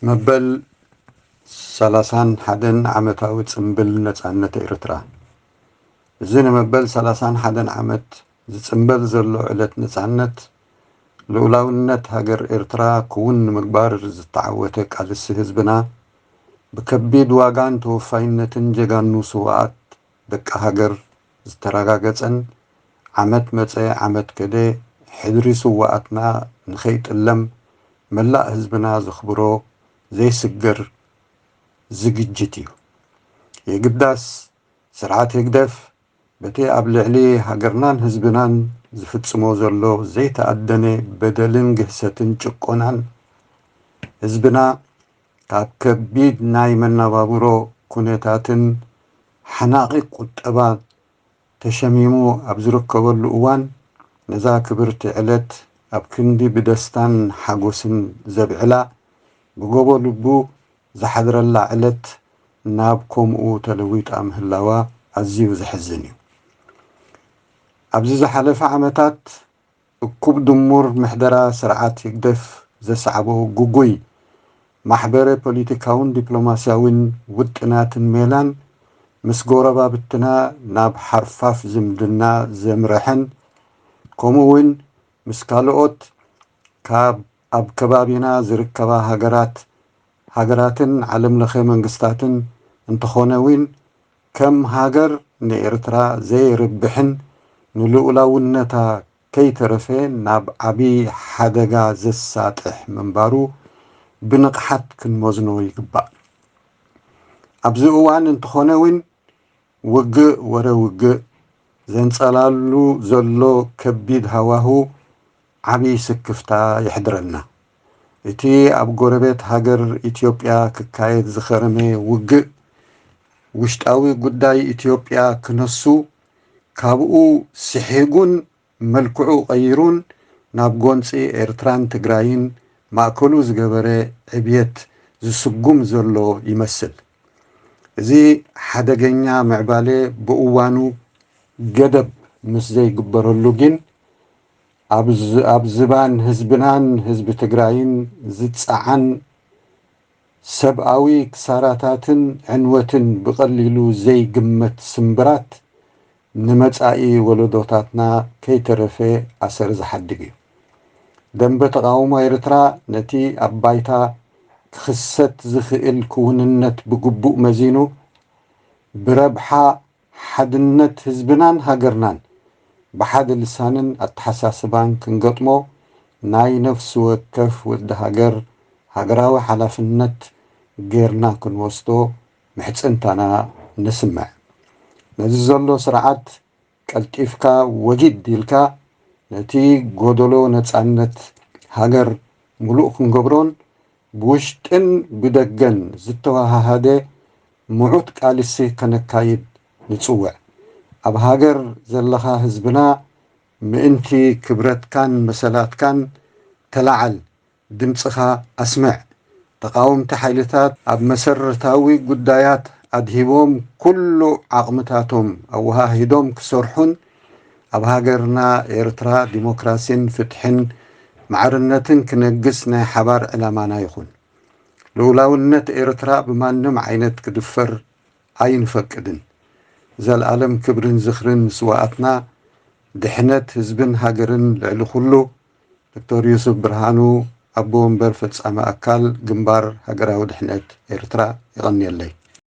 መበል ሰላሳን ሓደን ዓመታዊ ጽምብል ነጻነት ኤርትራ። እዚ ንመበል ሰላሳን ሓደን ዓመት ዝጽምበል ዘሎ ዕለት ነጻነት፣ ልኡላውነት ሃገር ኤርትራ ክውን ንምግባር ዝተዓወተ ቃልሲ ህዝብና፣ ብከቢድ ዋጋን ተወፋይነትን ጀጋኑ ስውኣት ደቂ ሃገር ዝተረጋገጸን፣ ዓመት መጸ ዓመት ከደ ሕድሪ ስውኣትና ንኸይጥለም መላእ ህዝብና ዘኽብሮ ዘይስገር ዝግጅት እዩ። የግዳስ ስርዓት ህግደፍ በቲ ኣብ ልዕሊ ሃገርናን ህዝብናን ዝፍጽሞ ዘሎ ዘይተኣደነ በደልን ግህሰትን ጭቆናን ህዝብና ካብ ከቢድ ናይ መነባብሮ ኩነታትን ሓናቒ ቁጠባ ተሸሚሙ ኣብ ዝርከበሉ እዋን፣ ነዛ ክብርቲ ዕለት ኣብ ክንዲ ብደስታን ሓጎስን ዘብዕላ፣ ብጎቦ ልቡ ዝሓድረላ ዕለት ናብ ከምኡ ተለዊጣ ምህላዋ ኣዝዩ ዘሕዝን እዩ። ኣብዚ ዝሓለፈ ዓመታት እኩብ ድሙር ምሕደራ ስርዓት ህግደፍ ዘስዓቦ ግጉይ ማሕበረ ፖለቲካውን ዲፕሎማስያውን ውጥናትን ሜላን፣ ምስ ጎረባብትና ናብ ሓርፋፍ ዝምድና ዘምረሐን፣ ከምኡ እውን ምስ ካልኦት ካብ ኣብ ከባቢና ዝርከባ ሃገራት፣ ሃገራትን ዓለም ለኸ መንግስታትን እንተኾነ እውን፣ ከም ሃገር ንኤርትራ ዘየርብሕን ንልኡላውነታ ከይተረፈ ናብ ዓቢ ሓደጋ ዘሳጥሕ ምንባሩ ብንቕሓት ክንመዝኖ ይግባእ። ኣብዚ እዋን እንተኾነ እውን፣ ውግእ ወረ ውግእ ዘንጸላሉ ዘሎ ከቢድ ሃዋሁ ዓቢ ስክፍታ የሕድረልና። እቲ ኣብ ጎረቤት ሃገር ኢትዮጵያ ክካየድ ዝኸረመ ውግእ፣ ውሽጣዊ ጉዳይ ኢትዮጵያ ክነሱ፣ ካብኡ ስሒጉን መልክዑ ቀይሩን ናብ ጎንጺ ኤርትራን ትግራይን ማእከሉ ዝገበረ ዕብየት ዝስጉም ዘሎ ይመስል። እዚ ሓደገኛ ምዕባለ ብእዋኑ ገደብ ምስ ዘይግበረሉ ግን፣ ኣብ ዝ-፣ ኣብ ዝባን ህዝብናን ህዝቢ ትግራይን ዝጸዓን ሰብኣዊ ክሳራታትን ዕንወትን ብቐሊሉ ዘይግመት ስምብራት ንመጻኢ ወለዶታትና ከይተረፈ ኣሰር ዝሓድግ እዩ። ደንበ ተቓውሞ ኤርትራ ነቲ ኣብ ባይታ ክኽሰት ዝኽእል ክውንነት ብግቡእ መዚኑ፣ ብረብሓ ሓድነት ህዝብናን ሃገርናን ብሓደ ልሳንን ኣተሓሳስባን ክንገጥሞ ናይ ነፍሲ ወከፍ ወዲ ሃገር ሃገራዊ ሓላፍነት ጌርና ክንወስዶ ምሕጽንታና ነስምዕ። ነዚ ዘሎ ስርዓት ቀልጢፍካ ወጊድ ኢልካ ነቲ ጎደሎ ነጻነት ሃገር ምሉእ ክንገብሮን ብውሽጥን ብደገን ዝተወሃሃደ ምዑት ቃልሲ ከነካይድ ንጽውዕ። ኣብ ሃገር ዘለኻ ህዝብና ምእንቲ ክብረትካን መሰላትካን ተላዓል፣ ድምጽኻ ኣስምዕ። ተቓወምቲ ሓይልታት ኣብ መሰረታዊ ጉዳያት ኣድሂቦም ኩሉ ዓቕምታቶም ኣወሃሂዶም ክሰርሑን ኣብ ሃገርና ኤርትራ ዲሞክራሲን ፍትሕን ማዕርነትን ክነግስ ናይ ሓባር ዕላማና ይኹን። ልኡላውነት ኤርትራ ብማንም ዓይነት ክድፈር ኣይንፈቅድን። ዘልኣለም ክብርን ዝኽርን ንስውኣትና፣ ድሕነት ህዝብን ሃገርን ልዕሊ ኩሉ። ዶክተር ዩሱፍ ብርሃኑ፣ ኣቦ ወንበር ፈጻሚ ኣካል ግንባር ሃገራዊ ድሕነት ኤርትራ። የቐንየለይ።